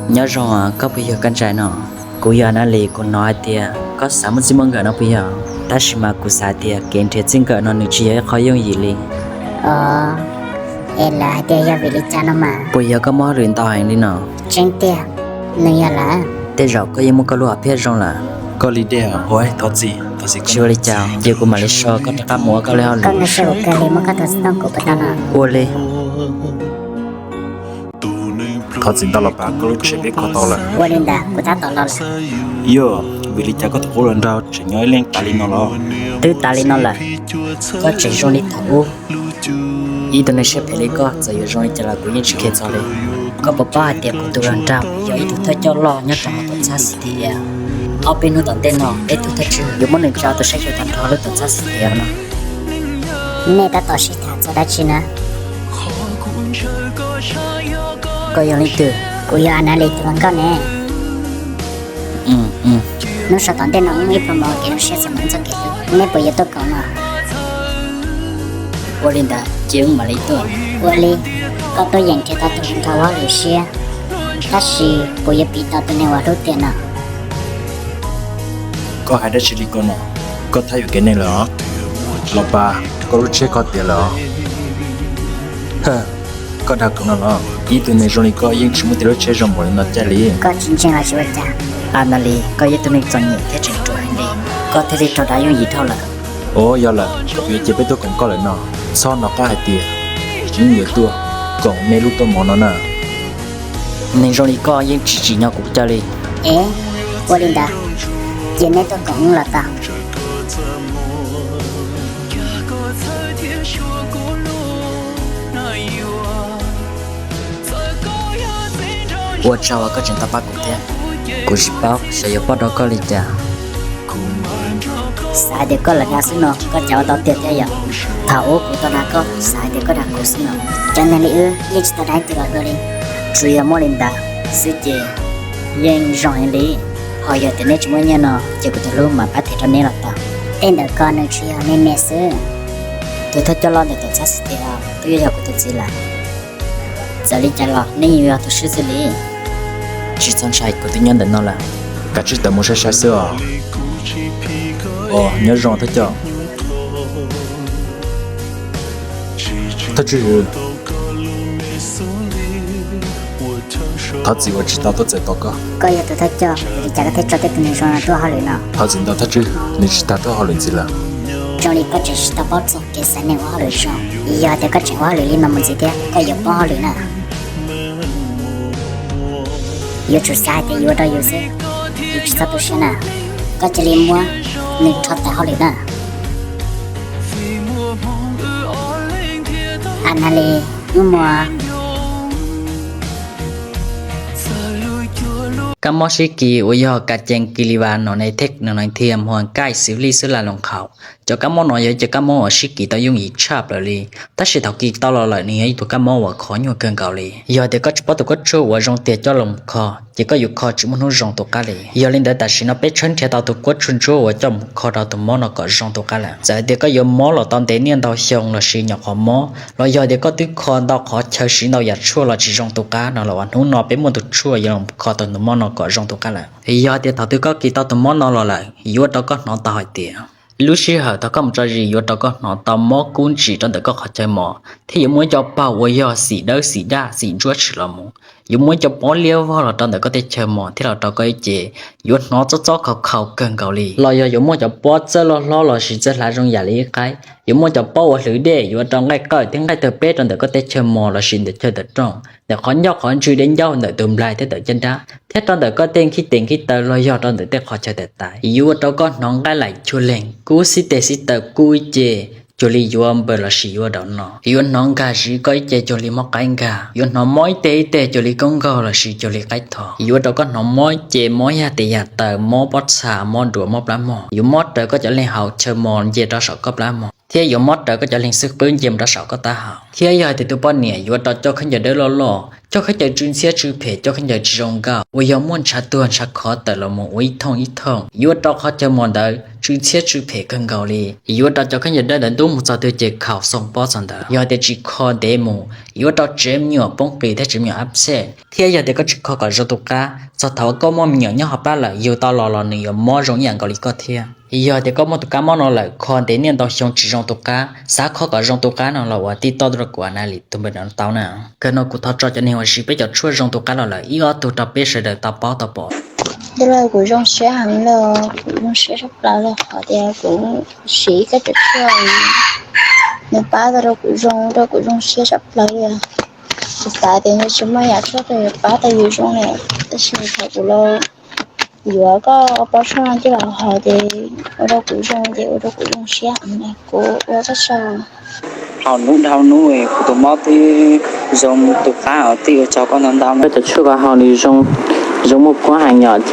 Nyob zoo, koj puas yog Kab Ntsais no? Kuv yog Nas Lis. Kuv hnov hais tias koj xav muaj txij muaj nkawm no puas yog? Tab sis mas kuv xav tias kev nrhiav txij nkawm no nws tsis yog ib qho yooj yim li. Os, es lawv hais tias yog vim li cas no mas? Puas yog koj muaj hauj lwm ntau heev li no? Tseeb tiag, nws yog lawm. Tej zaum koj yeej muaj koj lub hom phiaj zoo lawm. Koj li dej, thov txim, thov txim. Tsis ua li cas, ces kuv mam li so koj rov qab mus ua koj li hauj lwm. Koj nkag siab ua kawg li, muab koj tus xov tooj kuv puas tau no? Ua li. Thov txim ntau los pas, koj lub tsheb peb kho tau lawm. Ua li ntawd kuv tab tom los lawm. Yog vim li cas koj tus qub hluas nraug tseem nyob ib leeg tas li no los? Twb tas li no lawm, koj tseem zoo li thaum ub. Ib tug neeg siab phem li koj txawm yuav zoo li cas los kuv yeej tsis kheev txog li. Koj puas paub hais tias kuv tus hluas nraug yog ib tug thawj coj loj nyob rau hauv tuam txhab Xiv Thiav? Ob peb hnub tom ntej no peb tus thawj tswj yuav muab nws tso tus saib xyuas tag nrho lub tuam txhab Xiv Thiav no. Nej tab tom sib tham txog dab tsi na? Koj yog leej twg? Kuv yog Nas Lis tus hluas nkauj ne. Hnub sau tom ntej no wb muaj ib pluag mov kev zoo siab txog ntawm txoj kev hlub, nej puas yuav tuaj koom no? Ua li ntawd ces wb mam li tuaj. Ua li, koj tuaj yeem nrhiav tau tus hluas nraug ua hauj lwm siab, tab sis puas yuav piv tau tus neeg uas hlub tiag no? Koj hais dab tsi li ko no? Koj thab yuam kev neeg lawm os. Los pas, koj lub tsheb kho tiav lawm os. Koj dag kuv no los? Ib tug neeg zoo li koj yeej tsis muaj tej lub tsheb zoo npaum li no caij li. Koj tsis ntseeg los tsis ua cas. Nas Lis, koj yog ib tug neeg txom nyem thiab tseem ruam heev li, koj thiaj li raug dag yooj yim dhau lawm. Os, yog lawm, koj puas yuav cia peb tuaj koom koj lawm no? Txhob hnov qab hais tias wb yuav tuaj koom nej lub tuaj mov no na. Neeg zoo li koj yeej tsis tsim nyog kuv caij li. Es, ua li ntawd, cia neb tuaj koom wb los tau. Ua tsaug uas koj tseem tau pab kuv thiab. Kuv tsis paub xyov yuav pab rau koj li cas. Xav hais tias koj lawm dag xwb no, koj cas ua tau tiag thiab yom? Thaum ub kuv tau dag koj, xav hais tias koj dag kuv xwb no. Cov neeg li wb yeej tsis tau dag ib tug los dua li. Tsuas yog muaj li ntawd xwb ces yeej zoo heev li. Ho yog tias neb tsis muaj nyiaj no ces kuv tus hlub mam pab them rau neb los tau. Tej ntawm ko nws tsuas yog me me xwb. Tus thawj coj loj ntawm tuam txhab Xiv Thiav twb yuav yog kuv tus txiv lawm. Txawm li cas los neb yeej yog tus swb xwb li. Tsis txhob ntshai, kuv twb nyob ntawm no lawm. Kav tsij tawm mus sai sai xwb os. Os, nyob zoo thawj coj. Thawj tswj, thov txim uas tsis tau tuaj txais tos koj. Koj yog tus thawj coj, vim li cas koj thiaj tso tej tus neeg zoo no tuaj hauj lwm no? Thov txim ntau thawj tswj, nws tsis tas tuaj hauj lwm ntxiv lawm. Zoo li koj tseem tsis tau paub txog kev xaiv neeg ua hauj lwm zoo. Yog tias koj tseem ua hauj lwm li no mus ntxiv thiab koj yuav poob hauj lwm na. Yuav tsum xav hais tias yuav ua rau yus xwb, yus tsis txhob tu siab na. Koj cia li muab nws rho tawm hauj lwm na. Anali, wb mus. Kab mob sib kis uas yog ka cees kis li vas no ne thej no ne thiam hua kaij xwv lij xwb la loos qhaum. Cov kab mob no yog cov kab mob uas sib kis tau yooj yim tshaj plaws li, tab sis thaum kis tau los lawm nws yog ib tug kab mob uas khov nyuaj kawg nkaus li. Yog tias koj tsis paub tus kuab tshuaj uas zoo tiag coj los mus kho, ces koj yuav kho tsis muaj hnub zoo tus qab li. Yog li ntawd tam sim no peb tshawb nrhiav tau tus kuab tshuaj ntsuab uas coj mus kho rau tus mob no kom zoo tus qab lawm. Txawm tias koj yuav mob los tau ntev niaj ntau xyoo los sis nyuam qhuav mob, los yog tias koj twb kho ntau qhov chaw siv ntau yam tshuaj los tsis zoo tus qab no los ua hnub no peb muaj tus tshuaj yuav los kho tau tus mob no kom zoo tus qab lawm. Yog tias thaum twg koj kis tau tus mob no los lawm, yuav ua rau koj hnov tau hais tias lub sij hawm thaum koj mus tso zis yuav ua rau koj hnov tau mob kub ntsim rau ntawm koj qhov chaw mos, thiab yuav muaj ib co paug uas yog xim dawb xim daj xim ntsuab tshwm los mus. Yuav muaj ib co pob liab vog los rau ntawm koj tej chaw mos thiab los rau koj ib ce, yuav hnov txob txob khaus khaus kawg nkaus li. Los yog yuav muaj cov pob txawj loj hlob los sis txawj hlav zoo yam li ib qaib. Yuav muaj cov pob uas hlwv dej yuav ua rau nqaij qawj thiab nqaij tawg peb rau ntawm koj tej chaw mos los sis ntawm chaw tawm rooj, ntawm qhov ncauj qhov ntswg, dej ncauj, ntawm tus nplaig thiab ntawm caj nrab, thiab rau ntawm koj tej nkhib tes nkhib taw los yog rau ntawm tej qhov chaw tawm tais. Yuav ua rau koj hnov nqaij laim cuag leeg, kub xib tes xib taw, kub ib ce cuag li yuav npaws los sis yuav daus no. Yuav hnov nkag zis koj ib ce cuag li mob qaib nkag. Yuav hnov mob ib teg ib teg cuag li koob nkaug los sis cuag li qaib tho. Yuav ua rau koj hnov mob ib ce, mob yag tes yag taw, mob pob txha, mob duav, mob plab mog. Yuav mob raws koj cov leeg hauv chaw mos nce rau saum koj plab mog, thiab yuav mob raws koj cov leeg xwb qwb nce mus rau saum koj taub hau. Thiab yog hais tias tus poj niam yuav rau cov khaub ncaws dawb loj loj, cov khaub ncaws tsw ntxhiab tsw phem, cov khaub ncaws tsis zoo nkauj uas yog muaj ntshav tuag ntshav khov tawm los mus ua ib thooj ib thooj, yuav rau qhov chaw mos ntawd tsw ntxhiab tsw phem kawg nkaus li. Yuav rau cov khaub ncaws dawb ntawd ntub mus txog twg ces khaum xoo pob txog ntawd. Yog hais tias tsis kho ntev mus, yuav rau tsev me nyuam poob qis thiab tsev me nyuam ab xej. Thiab yog tias koj tsis kho kom zoo tus qab, txog thaum uas koj muaj me nyuam nyob hauv plab lawm, yug tau los los nws yuav mob zoo ib yam nkaus li koj thiab. Yog tias koj muaj tus kab mob no lawm, kho ntev niaj ntau xyoo tsis zoo tus qab, xav kho kom zoo tus qab no los ua tij toj rau kuv a na li tus npawb no tau na. Kawg no kuv thov tso cov neeg uas siv peb cov tshuaj zoo tus qab los lawm ib ob tug rau peb sawv daws tau paub tau pom. Tus los kuv zoo siab heev los kuv zoo siab tshaj plaws los qhov tias kuv siv ib kab cov tshuaj nws pab tau rau kuv zoo, rau kuv zoo siab tshaj plaws li. Kuv xav tias nws tsis muaj yam tshuaj twg yuav pab tau yus zoo li, tab sis thaum kuv los yuav koj pob tshuaj no coj los haus ces ua rau kuv zoo, ces ua rau kuv zoo siab heev li. Kuv ua txoj sia haus hnub dhau hnub, kuv tus mob twb zoo tus qab os. Tij ua tsaug koj ntau ntau, cov tshuaj koj haus nws zoo, zoo muaj kuab heev yom.